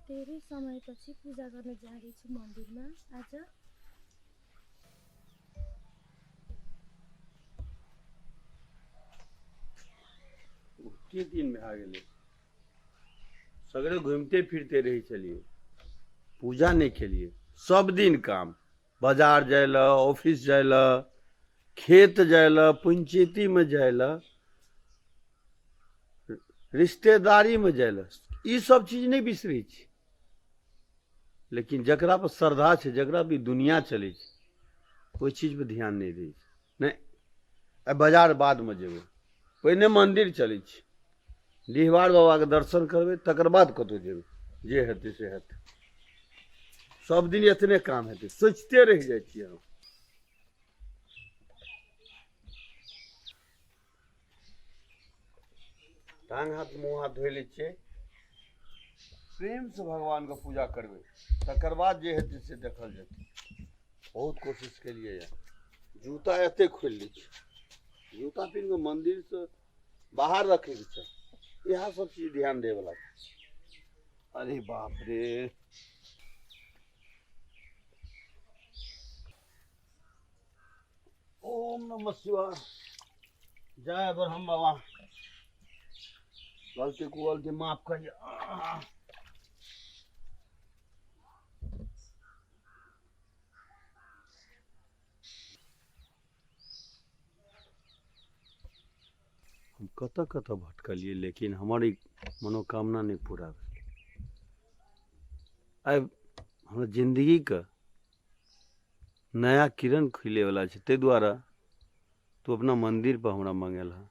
धेरै समयपछि पूजा गर्न जाँदैछु मन्दिरमा आज। के दिन भए गेलै, सगरे घुमिते फिरते रहै छलियै, पूजा नहि केलियै। सब दिन काम, बाजार जाय लए, ऑफिस जाय लए, खेत जाय लए, पंचायतीमे जाय लए, रिश्तेदारीमे जाय लए, ई सब चीज नहि बिसरै छी। लेकिन जकरा पर श्रद्धा छै, जकरा पर ई दुनिया चलै छै, ओहि चीज पर ध्यान नहि दै छै। नहि, आइ बाजार बादमे जेबै, पहिने मन्दिर चलै छी, डिहबार बाबाके दर्शन करबै, तकर बाद कतहु जेबै, जे हेतै से हेतै। सब दिन एतने काम हेतै, सोचिते रहि जाइ छियै हम। टांग हाथ मुँह हाथ धोइ लै छियै, प्रेमसँ भगवानके पूजा करबै, तकर बाद जे हेतै से देखल जेतै। बहुत कोशिश केलियै यऽ, जूता एते खोलि लै छियै, जूता पिन्ह कऽ मन्दिरसँ बाहर रखैके छै, इएह सब चीज ध्यान दैवला छै। अरे बाप रे, ओम नमः शिवाय, जय ब्रह्म बाबा। गलती को गलती माफ करिए। हम कतऽ कतऽ भटकलियै, लेकिन हमर ई मनोकामना नहि पूरा भेल। आइ हमर जिन्दगीके नया किरण खुलैवला छै, ताहि दुआरे तू अपना मन्दिर पर हमरा मंगेलह।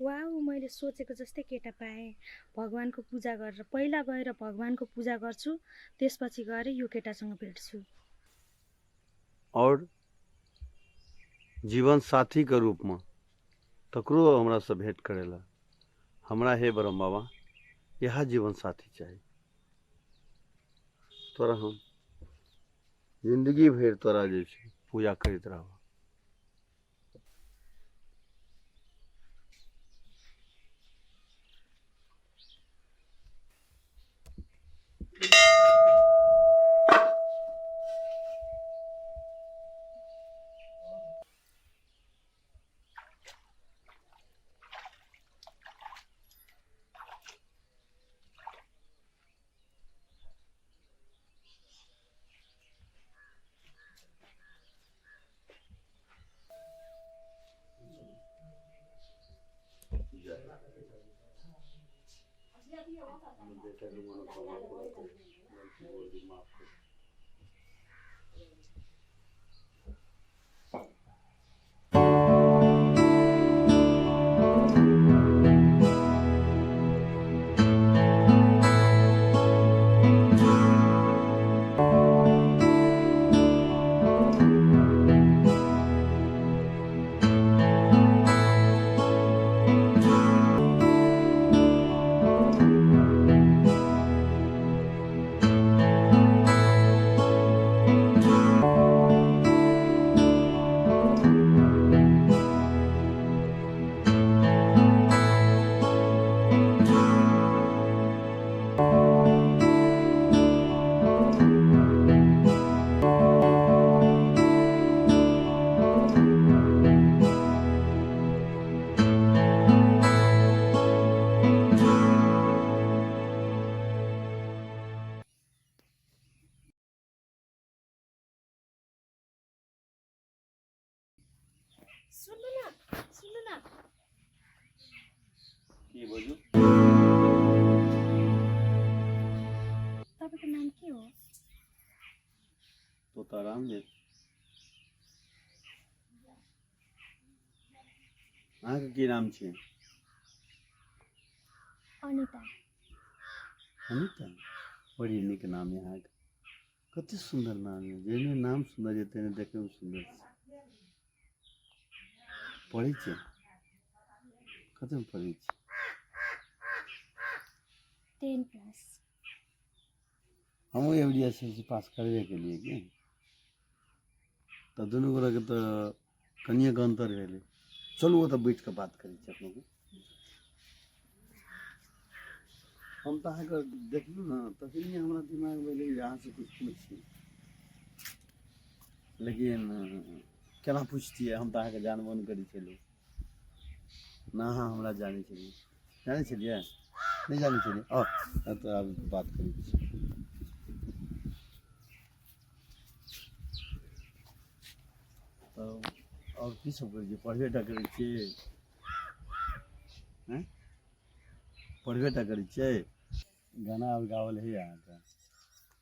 वाउ, मैले सोचेको जस्तै केटा पाएँ। भगवानको पूजा गरेर पहिला गएर भगवानको पूजा गर्छु, त्यसपछि गएर यो केटासँग भेट्छु। और जीवन साथीके रूपमे तकरो हमरासँ भेँट करेला। हमरा हे ब्रह्म बाबा, इएह जीवन साथी चाही। तोरा हम जिन्दगी भरि तोरा जे छै पूजा करैत रहब। बेटाके मनोकामना पूरा करू, गलती माफ करू। सुन्नु न, सुन्नु न। के बजू? तपाईँको नाम के हो? तोताराम जी। अहाँके की नाम छै? अनिता। अनिता, बड़ी नीक नाम है अहाँके, कते सुन्दर नाम है। जेहने नाम सुन्दर छै तेहने देखैमे सुन्दर छै। पढ़ै छियै? कतेमे पढ़ै छियै? 10 क्लास। हमहूँ एबरी एस एल सी पास करबे केलियै की, तऽ दुनू गोटाके तऽ कनिएके अन्तर भेलै। चलू ओतऽ बैठ कऽ बात करै छी अपने। हम तऽ अहाँके देखलहुँ ने तखनिए हमरा दिमागमे एलै जे अहाँसँ किछु पूछी, लेकिन केना पुछतियै? हम तऽ अहाँके जानबो नहि करै छलियै ने, अहाँ हमरा जानै छलियै? जानै छलियै? नहि जानै छलियै। आउ एतऽ आबि कऽ बात करै छी। तऽ आओर की सब करै छियै? पढ़बे टा करै छियै? आँय, पढ़बे टा करै छियै? गाना आर गावल होइए अहाँके?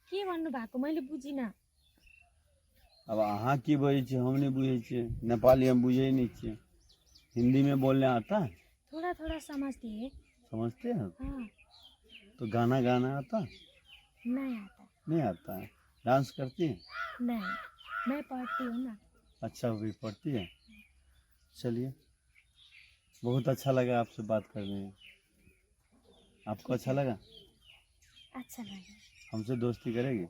के भन्नुभएको, मैले बुझिनँ। अब अहाँ की बजै छियै हम नहि बुझै छियै। नेपाली हम बुझै नहि छियै। हिंदी में बोलने आता है? थोड़ा थोड़ा समझती है। समझते हैं? हाँ। तो गाना गाना आता है? नहीं आता। नहीं आता है। डांस करती हैं? नहीं, मैं पढ़ती हूँ ना। अच्छा, अभी पढ़ती है। चलिए, बहुत अच्छा लगा आपसे बात करने में। आपको अच्छा लगा? अच्छा लगा। हमसे दोस्ती करेंगे?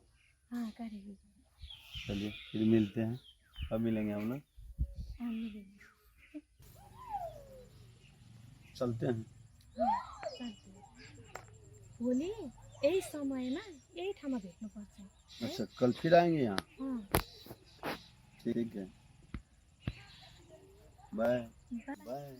हाँ, करेगी। चलिए, फिर मिलते हैं। कब मिलेंगे हम लोग? हम मिलेंगे। चलते हैं। चलते हैं। भोलि यही समयमा यही ठाउँमा भेट्नुपर्छ। अच्छा, कल फिर आएंगे यहाँ? हाँ। ठीक है, बाय। बाय। बाय।